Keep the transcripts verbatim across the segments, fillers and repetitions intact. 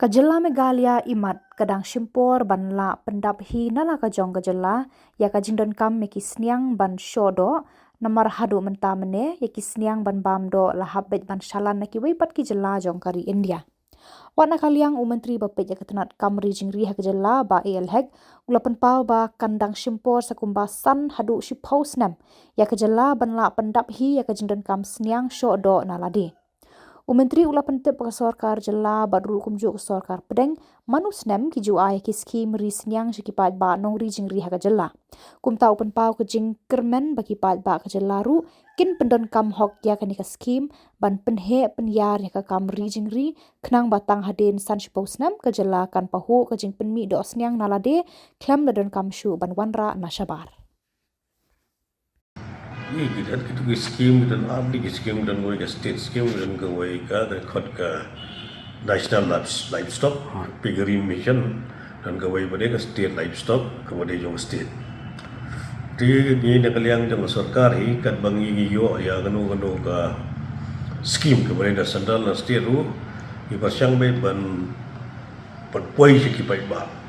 Ka jylla Meghalaya imat ka dang shim por ban lah pyndap hi na la ka jong ka jylla ïa ka jingdonkam ïa ki sniang ban shoh doh, namar haduh mynta mynne ïa ki sniang ban bam doh la hap beit ban shalan na kiwei pat ki jylla jong ka ri India. Wat na ka liang u Myntri ba peit ïa ka tnat kam ri jingri ha ka jylla, Bah A L Hek, u la pynpaw ba kan dang shim por sa kumba san haduh shiphew snem ïa ka jylla ban lah pyndap hi ïa ka jingdonkam sniang shoh doh na lade. U Myntri u la pyntip ba ka sorkar jylla bad ruh kumjuh ka sorkar pdeng man u snem ki ju ai ki skhim ri sniang sha ki paidbah nongri jingri ha ka jylla. Kumta u pynpaw ka jingkyrmen ba ki paidbah ka jylla ruh kin pyndonkam hok ïa kane ka skhim ban pynheh pynïar ïa ka kam ri jingri, khnang ba tang hadien san shiphew snem ka jylla kan pahuh ka jingpynmih doh sniang na lade khlem da donkam shuh ban wanrah na shabar. Ye, ki don kitu ki skim, ki don ar tylli ki skim, ki don kawei ka state skim, ki don kawei ka, ka khot ka National Lives-, Livestock Piggery Mission, don kawei pat de ka state livestock, kaba dei jong state. Te ngi na ka liang jong ka sorkar hi, katba ngi ngi ïoh ïa kano kano ka skim kaba dei na central na state ruh, ngi pyrshang beit ban, ban poi sha ki paidbah.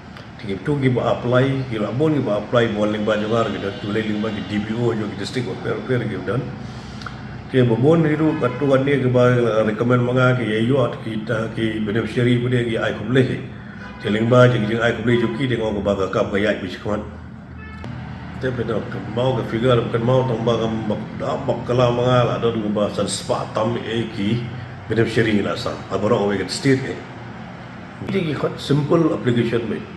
Te kitu kiba apply, ki la bun kiba apply, bun lyngba jong nga ruh ki don, ki leh lyngba ki D P O jong ki district bapher bapher ki don. Te ba bun hi ruh, katto katne kiba recommend ma nga ki ïa ïoh, kita ki beneficiary pat de ki ai khublei. Te lyngba jong ki jingai khublei jong ki, te nga ong ba ka kam ka ïaid beit shakhmat. Te phi da kynmaw ka figure, kynmaw tang ba kam bak, da bak kylla ma nga la don kumba san spah tam eh ki beneficiary ngi la sam ha baroh kawei ka state eh. Te ki khot simple application beit.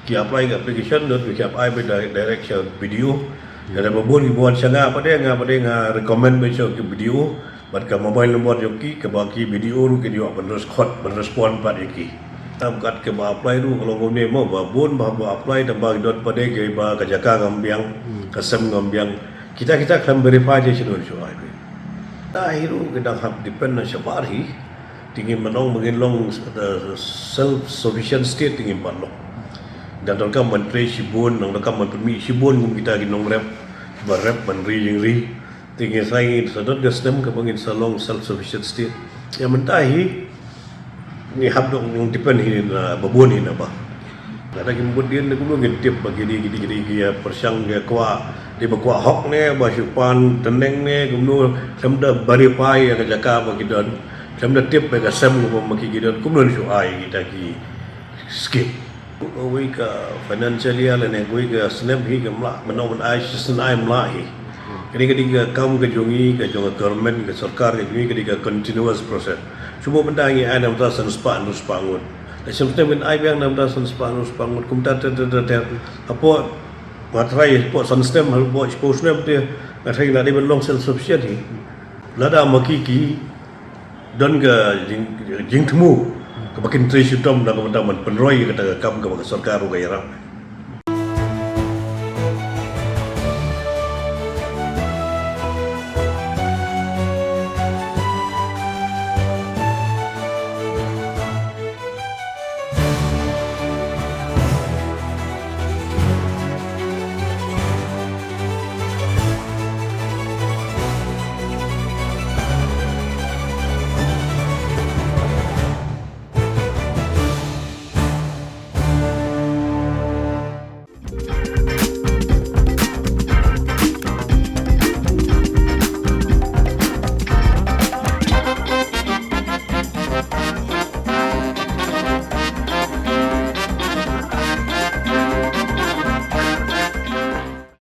Ki apply ka application, don ki ap ai beit direct, direct sha B D O. Lada ba bun kiba wan sha nga pat de, nga pat de nga recommend beit sha ki B D O. Bad ka mobile number jong ki, kaba ki B D O ruh kin ïoh ban res-, khot, ban respond pat ïa ki. Tam kat kaba apply ruh ka long kumne mo, ba bun ba, ba apply tang ba ki don pat de kiba ka jaka kam biang, ka sem kam biang. Kita, kita khlem verify je sha don shuh ai. Ta hi ruh ki dang hap depend na shabar hi. Te ngin ym ong ba ngin long, uh, self sufficient state, te ngim pat long. Dang donkam ban trei shibun, dang donkam ban pynmih shibun kum kita ki nongrep, ba rep ban ri jingri. Te ngin sa, ngin sa don ka snem kaba ngin sa long self sufficient state. Ïa mynta hi ngi hap dang depend hi na ba bun hi na ba. Lada ki mut dien ne kumno ngin tip ba kine, kine, kine ki ïa pyrshang, ki ïa kwah, dei ba kwah hok ne, ba shu pan tneng ne, kumno, khlem da verify ïa ka jaka ba ki don, khlem da tip ïa ka sem kaba ma ki ki don, kumno shu ai kita ki skim. Kawei ka financial year lane kawei ka snem hi kam lah, mynno mynno ai shisien ai ym lah hi. Kane ka dei ka kam ka jong ngi, ka jong ka government, ka sorkar ka jong ngi, ka dei ka continuous process. Shu ba mynta ngi ai na bynta san spah hynriew spah ngut. Lashai snem ngin ai biang na bynta san spah hynriew spah ngut, kumta ter ter ter ter. Hapoh, nga tharai hapoh san snem, hapoh shiphew snem te, nga tharai ngi la dei ban long self sufficient hi. Lada ma ki ki don ka jing, jingthmu kaba kin trei shitom na ka bynta ban pynroi kata ka kam kaba ka sorkar ruh ka ïarap.